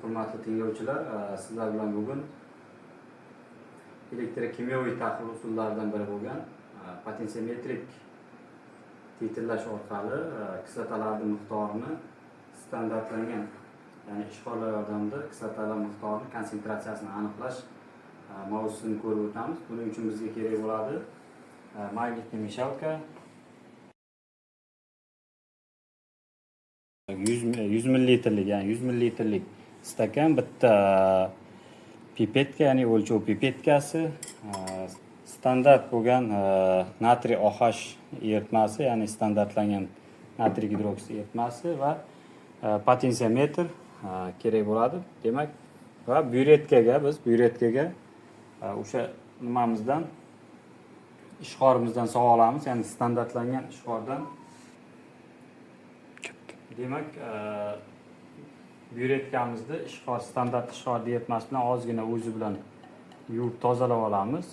Hurmatli tinglovchilar, sizlar bilan bugun elektrokimyoviy tahlil usullaridan biri bo'lgan potensiometrik titrlash orqali kislotalarning miqdorini standartlangan, ya'ni ishqorlar yordamida kislotalar miqdorini konsentratsiyasini aniqlash mavzusini ko'rib o'tamiz. Buning uchun bizga kerak bo'ladi magnitli mishalka, 100 millilitrlik, ya'ni 100 millilitrlik stakan, bitta pipetka, ya'ni o'lchov pipetkasi, standart bo'lgan natriy OH eritmasi, ya'ni standartlangan natriy gidroksid eritmasi va potensiometr kerak bo'ladi. Demak, va byuretkaga biz byuretkaga o'sha nimamizdan, ishqorimizdan sova olamiz, ya'ni standartlangan ishqordan. Demak, byuretkamizni ishqor, standart ishqor eritmasi bilan ozgina o'zi bilan yuvib tozalab olamiz.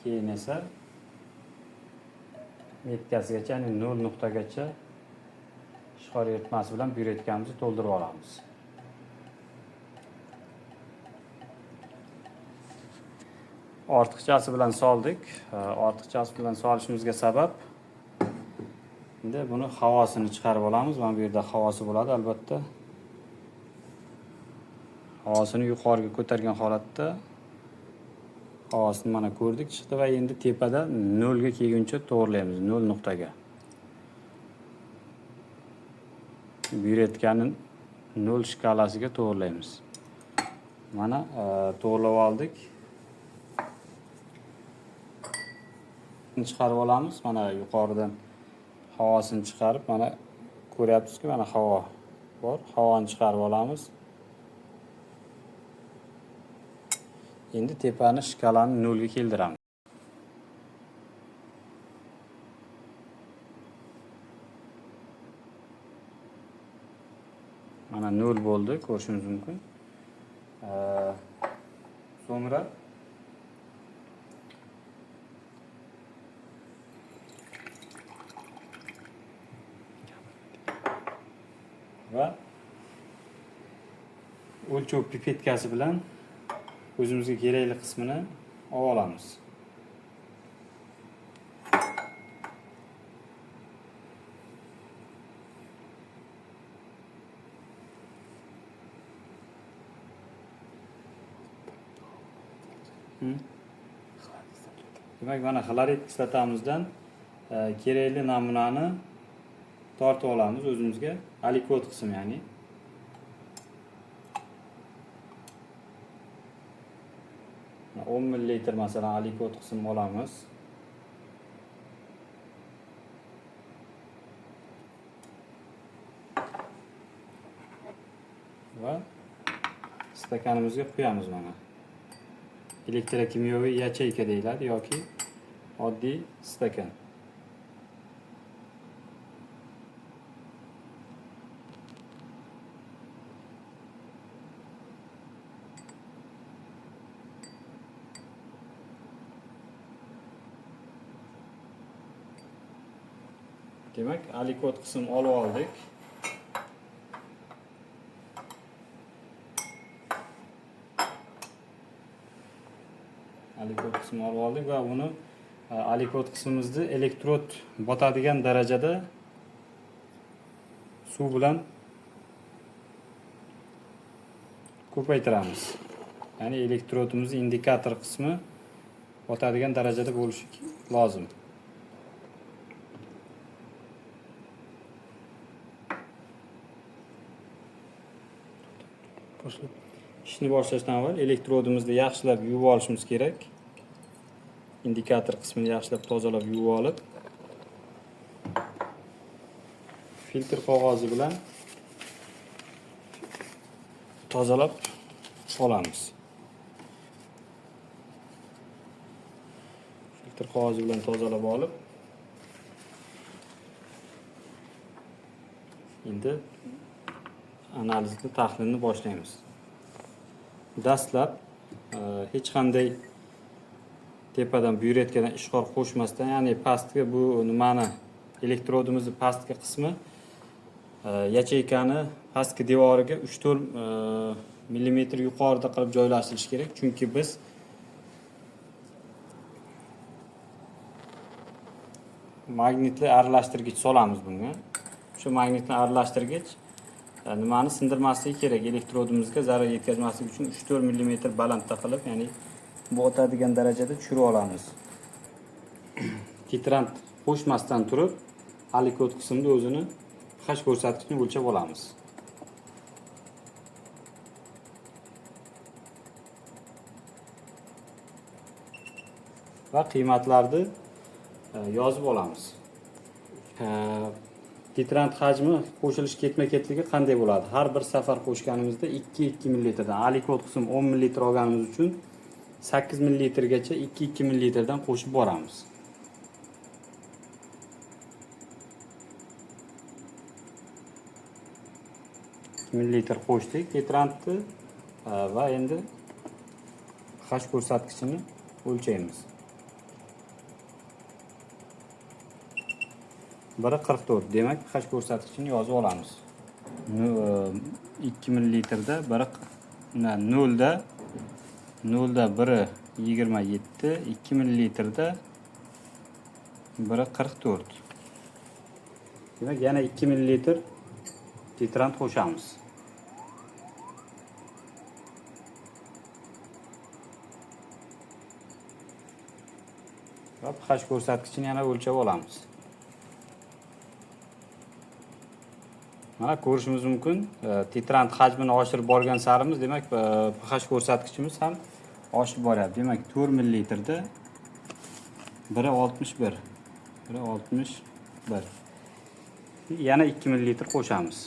Keyin esa metkasigacha, ya'ni 0 nuqtagacha ishqor eritmasi bilan byuretkamizni to'ldirib olamiz. Ortiqchasi bilan soldik. Ortiqchasi bilan solishimizga sabab endi buni havosini chiqarib olamiz. Mana bu yerda havosi bo'ladi albatta. Havosini yuqoriga ko'targan holatda havosini mana ko'rdik, chiqdi va endi tepada 0 ga kelguncha to'g'rilaymiz, 0 nuqtaga. Byuretkani 0 shkalasiga to'g'rilaymiz. Mana to'g'rilab oldik. Chiqarib olamiz. Mana yuqoridan havosini chiqarib, mana ko'ryapsizki, mana havo bor. Havoni chiqarib olamiz. Endi tepani shkalani 0 ga keltiramiz. Mana 0 bo'ldi, ko'rishimiz mumkin. So'ngra va o'lchov pipetkasi bilan o'zimizga kerakli qismini olib olamiz. Demak, mana xlorid kislotamizdan kerakli namunani tortib olamiz o'zimizga, alikvot qismi, ya'ni 10 millilitr masalan alikvot qism olamiz. Va stakanimizga quyamiz mana. Elektrokimyoviy yacheyka deyiladi yoki oddiy stakan. Demak, alikvot qism olib oldik. Alikvot qismi olib oldik va buni alikvot qismimizni elektrod botadigan darajada suv bilan ko'paytiramiz. Ya'ni elektrodimizni indikator qismi botadigan darajada bo'lishi lozim. Ishni boshlashdan avval elektrodimizni yaxshilab yuvib olishimiz kerak. Indikator qismini yaxshilab tozalab yuvib olib, filtr qog'ozi bilan tozalab olamiz. Filtr qog'ozi bilan tozalab olib, Endi analizni, tahlilni boshlaymiz. Dastlab hech qanday tepadan byuretkadan ishqor qo'shmasdan, ya'ni pastki bu nimani elektrodimizni pastki qismi yacheykani pastki devoriga 3-4 millimetr yuqorida qilib joylashtirish kerak, chunki biz magnitli aralashtirgich solamiz bunga. Shu magnitni aralashtirgich nimani sindirmasligi kerak, elektrodimizga zarar yetkazmasligi uchun 3-4 millimetr balandda qilib, ya'ni botadigan darajada tushirib olamiz. Titrant qo'shmasdan turib alikot qismida o'zini pH ko'rsatkichini o'lchab olamiz. Va qiymatlarni yozib olamiz. Titrant hajmi qo'shilish ketma-ketligi qanday bo'ladi? Har bir safar qo'shganimizda 2-2 millilitrdan, alikot qism 10 millilitr olganimiz uchun 8 millilitrgacha 2-2 millilitrdan qo'shib boramiz. Millilitr qo'shdik titrantni va endi pH ko'rsatkichini o'lchaymiz. 1,44, demak pH ko'rsatkichini yozib olamiz. 2 millilitrda nolda biri yigirma yetti, 2 millilitrda 1,44. Demak yana 2 millilitr titrant qo'shamiz. Va pH ko'rsatkichini yana o'lchab olamiz. Mana ko'rishimiz mumkin, titrant hajmini oshirib borgan sarimiz, demak, pH ko'rsatkichimiz ham oshib boryapti. Demak, 4 millilitrda 1,61. 1,61. Yana 2 millilitr qo'shamiz.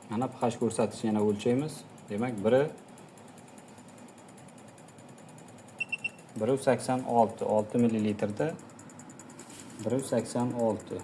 Mana pH ko'rsatkichini yana o'lchaymiz. Demak, bir sakson olti, olti millilitrda bir sakson olti.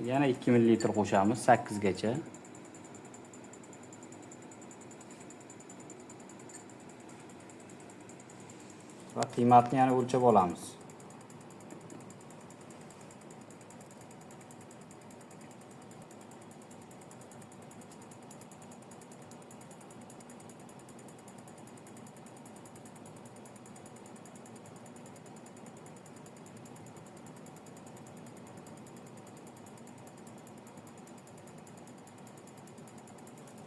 Yana 2 millilitr qo'shamiz sakkizgacha. Va qiymatni yana o'lchab olamiz.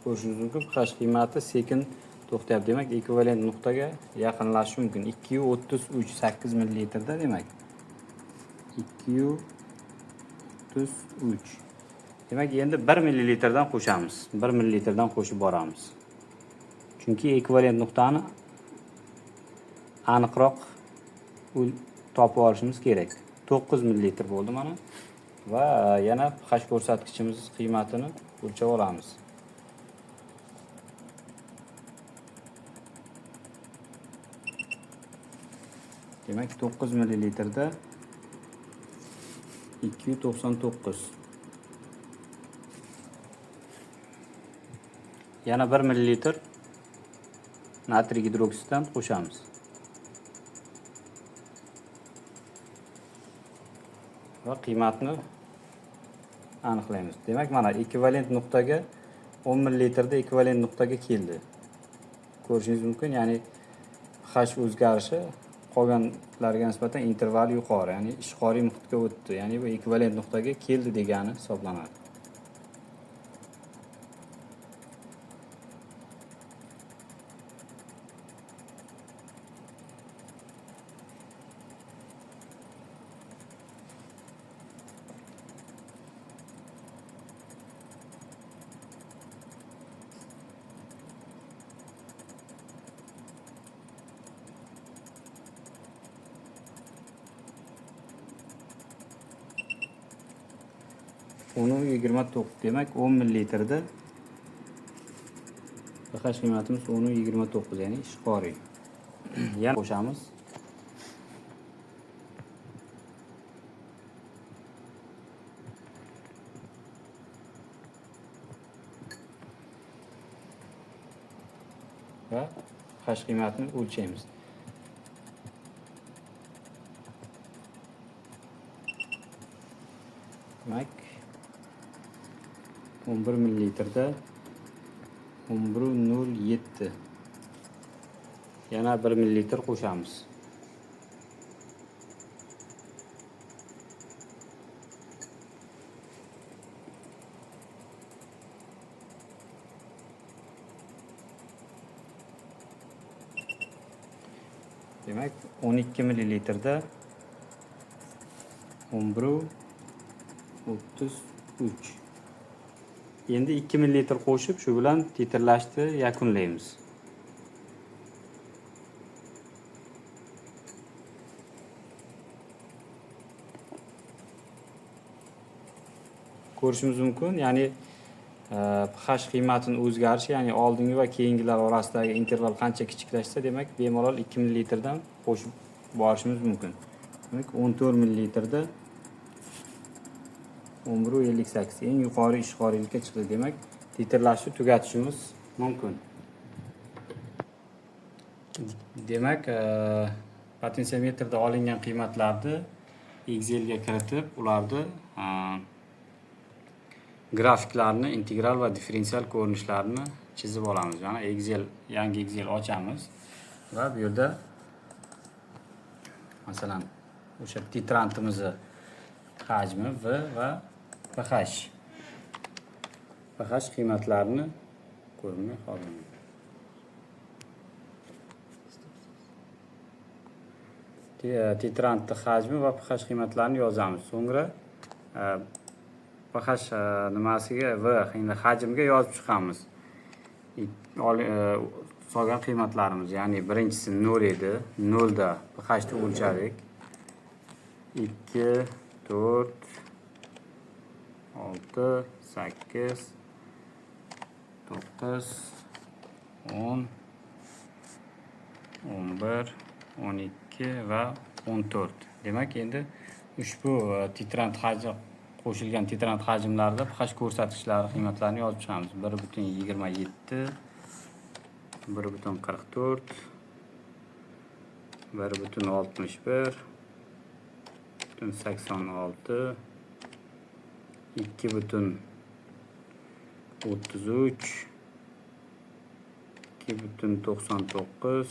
Ko'rishingiz mumkin, pH qiymati sekin to'xtayapti. Demak, ekvivalent nuqtaga yaqinlashishi mumkin. Ikki yu o'ttiz uch, sakkiz millilitrda, demak, ikki yu o'ttiz uch. Demak, endi 1 millilitrdan qo'shamiz. 1 millilitrdan qo'shib boramiz. Chunki ekvivalent nuqtani aniqroq topib olishimiz kerak. 9 millilitr bo'ldi mana. Va yana pH ko'rsatkichimiz qiymatini o'lchab olamiz. Demak, 9 millilitrda ikki yuz to'qson to'qqiz. Yana 1 millilitr natriy gidroksiddan qo'shamiz. Va qiymatni aniqlaymiz. Demak, mana ekvivalent nuqtaga 10 millilitrda ekvivalent nuqtaga keldi. Ko'rishingiz mumkin, ya'ni pH o'zgarishi qolganlarga nisbatan interval yuqori, ya'ni ishqoriy muhitga o'tdi. Ya'ni bu ekvivalent nuqtaga keldi degani hisoblanadi. 10,29. Demak 10 millilitrda pH qiymatimiz 10,29, ya'ni ishqoriy. Yana qo'shamiz. Va pH qiymatini o'lchaymiz. Demak 11 millilitrda 11,07. Yana 1 millilitr qo'shamiz. Demak 12 millilitrda 11,33. Endi 2 millilitr qo'shib, shu bilan titrlashni yakunlaymiz. Ko'rishimiz mumkin, ya'ni pH qiymatini o'zgarishi, ya'ni oldingi va keyingilar orasidagi interval qancha kichiklashsa, demak bemalol 2 millilitrdan qo'shib borishimiz mumkin. Demak 14 millilitrda 11,58 eng yuqori ishqoriylikka chiqdi. Demak titrlashni tugatishimiz mumkin. Demak, potensiometrda olingan qiymatlarni Excelga kiritib, ularni grafiklarni integral va differensial ko'rinishlarini chizib olamiz. Mana Excel, yangi Excel ochamiz va bu yerda masalan o'sha titrantimizni hajmi V va pH. pH qiymatlarini ko'rinmay qoldi. Titrantni hajmi va pH qiymatlarini yozamiz. So'ngra pH nimasiga V endi hajmga yozib chiqamiz. Solgan qiymatlarimiz, ya'ni birinchisi 0 edi. 0 da pH ni o'lchadik. 2, 4, 6, 8, 9, 10, 11, 12 va 14. Demak, endi ushbu titrant hajmi qo'shilgan titrant hajmlarida pH ko'rsatkichlari qiymatlarini yozib chiqamiz. 1,27, 1,44, 1,61, 86, 2,33, 2,99,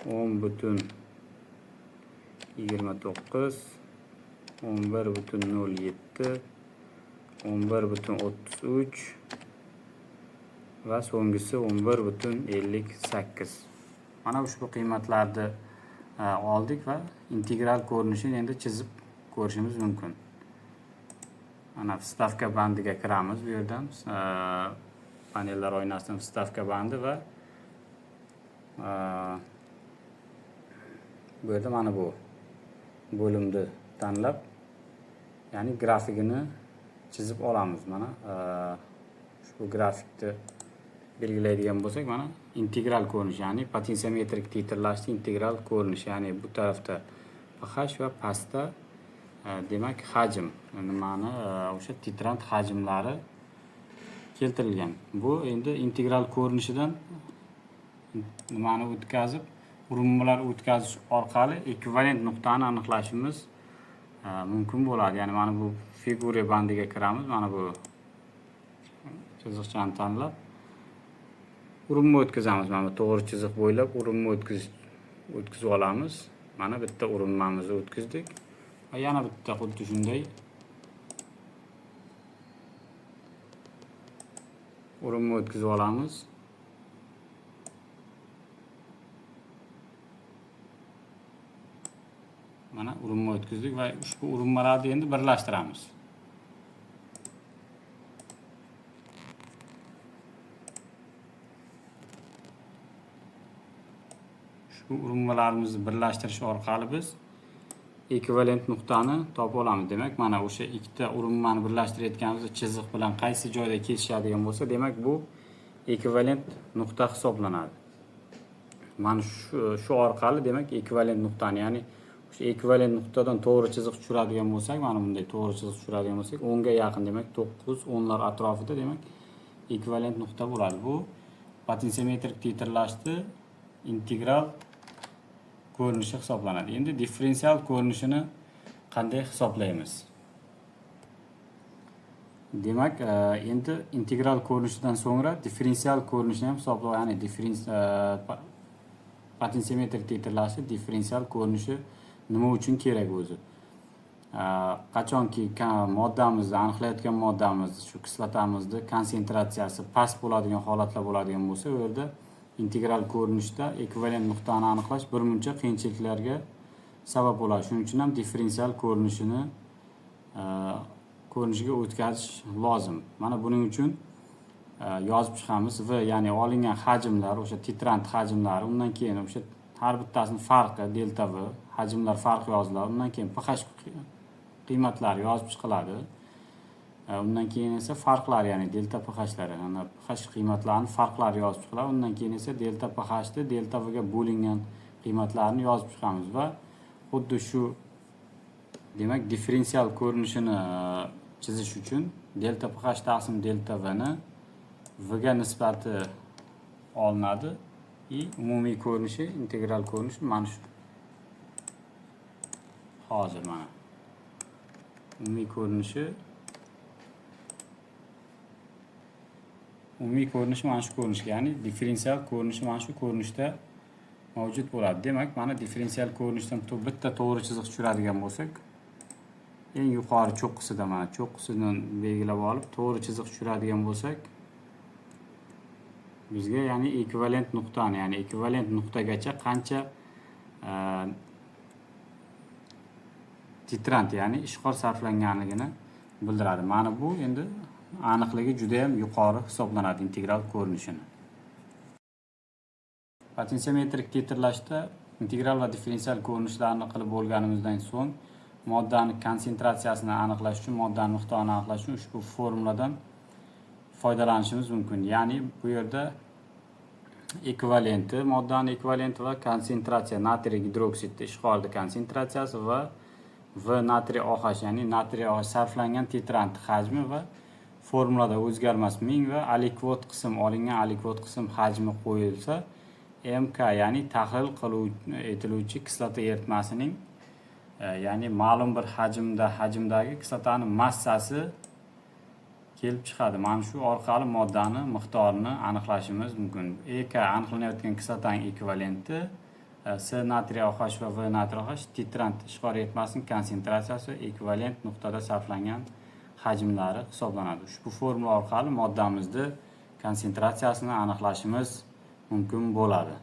10,29, 11,07, 11,33 va so'nggisi 11,58. Mana ushbu qiymatlarni oldik va integral ko'rinishini endi chizib ko'rishimiz mumkin. Mana vstavka bandiga kiramiz bu yerdan, panellar oynasidan vstavka bandi va bu yerda mana bu bo'limni tanlab, ya'ni grafikini chizib olamiz. Mana ushbu grafikni belgilaydigan bo'lsak, mana integral ko'rinish, ya'ni potensiometrik titrlashni integral ko'rinishi, ya'ni bu tarafda pH va pastda demak hajm, nimani o'sha titrant hajmlari keltirilgan. Bu endi integral ko'rinishidan nimani o'tkazib, urinmalar o'tkazish orqali ekvivalent nuqtani aniqlashimiz mumkin bo'ladi. Ya'ni mana bu figura bandiga kiramiz, mana bu chiziqchani tanlab urinma o'tkazamiz. Mana bu to'g'ri chiziq bo'ylab urinma o'tkazib olamiz. Mana bitta urinmamizni o'tkazdik va yana bitta xuddi shunday urinma o'tkazib olamiz. Mana urinma o'tkazdik va ushbu urinmalarni endi birlashtiramiz. Ushbu urinmalarimizni birlashtirish orqali biz Ekvivalent nuqtani topib olamiz. Demak, mana o'sha ikkita urinmani birlashtirayotganimizda chiziq bilan qaysi joyda kesishadigan bo'lsa, demak, bu ekvivalent nuqta hisoblanadi. Mana shu orqali, demak, ekvivalent nuqtani, ya'ni o'sha ekvivalent nuqtadan to'g'ri chiziq tushiradigan bo'lsak, mana bunday to'g'ri chiziq tushiradigan bo'lsak, 10 ga yaqin, demak, 9 o'nlar atrofida, demak, ekvivalent nuqta bo'ladi. Bu potensiometrik titrlashni integral ko'rinishi hisoblanadi. Endi differensial ko'rinishini qanday hisoblaymiz? Demak, endi integral ko'rinishidan so'ngra differensial ko'rinishini ham hisoblab, ya'ni potensiometrik titrlashni differensial ko'rinishi nima uchun kerak o'zi? Qachonki moddamizni, aniqlayotgan moddamiz, shu kislotamizni konsentratsiyasi past bo'ladigan holatlar bo'ladigan bo'lsa, u yerda integral ko'rinishda ekvivalent nuqtani aniqlash bir muncha qiyinchiliklarga sabab bo'ladi. Shuning uchun ham differensial ko'rinishiga o'tkazish lozim. Mana buning uchun yozib chiqamiz. V, ya'ni olingan hajmlar, o'sha titrant hajmlari, undan keyin o'sha har bittasini farqi delta V, hajmlar farqi yoziladi. Undan keyin pH qiymatlari yozib chiqiladi. Undan keyin esa farqlar, ya'ni delta pHlari, ya'ni pH qiymatlarini farqlari yozib chiqiladi. Undan keyin esa delta pHni delta V ga bo'lingan qiymatlarni yozib chiqamiz va xuddi shu, demak, differensial ko'rinishini chizish uchun delta pH taqsim delta V ni V ga nisbati olinadi и umumiy ko'rinishi, integral ko'rinishi mana shu. Hozir mana umumiy ko'rinishi mana shu ko'rinishga, ya'ni differensial ko'rinishi mana shu ko'rinishda mavjud bo'ladi. Demak, mana differensial ko'rinishdan bitta to'g'ri chiziq tushiradigan bo'lsak, eng yuqori cho'qqisida, mana cho'qqisidan belgilab olib to'g'ri chiziq tushiradigan bo'lsak, bizga, ya'ni ekvivalent nuqtani, ya'ni ekvivalent nuqtagacha qancha titrant, ya'ni ishqor sarflanganligini bildiradi. Mana bu endi aniqligi juda ham yuqori hisoblanadi integral ko'rinishini. Potensiometrik titrlashda integral va differensial ko'rinishlarni qilib bo'lganimizdan so'ng moddani konsentratsiyasini aniqlash uchun, moddani miqdorini aniqlash uchun ushbu formuladan foydalanishimiz mumkin. Ya'ni bu yerda ekvivalenti, moddani ekvivalenti va konsentratsiya natriy gidroksidni ishqorida konsentratsiyasi va V natriy OH, ya'ni natriy OH sarflangan titrant hajmi va formulada o'zgarmas 1000 va alikvot qism, olingan alikvot qism hajmi qo'yilsa, MK, ya'ni tahlil etiluvchi kislota eritmasining ya'ni ma'lum bir hajmdagi kislotani massasi kelib chiqadi. Mana shu orqali moddani miqdorini aniqlashimiz mumkin. EK aniqlanayotgan kislotaning ekvivalenti, S natriy OH va V natriy OH titrant ishqor eritmasining konsentratsiyasi ekvivalent nuqtada sarflangan hajmlari hisoblanadi. Ushbu formula orqali moddamizni konsentratsiyasini aniqlashimiz mumkin bo'ladi.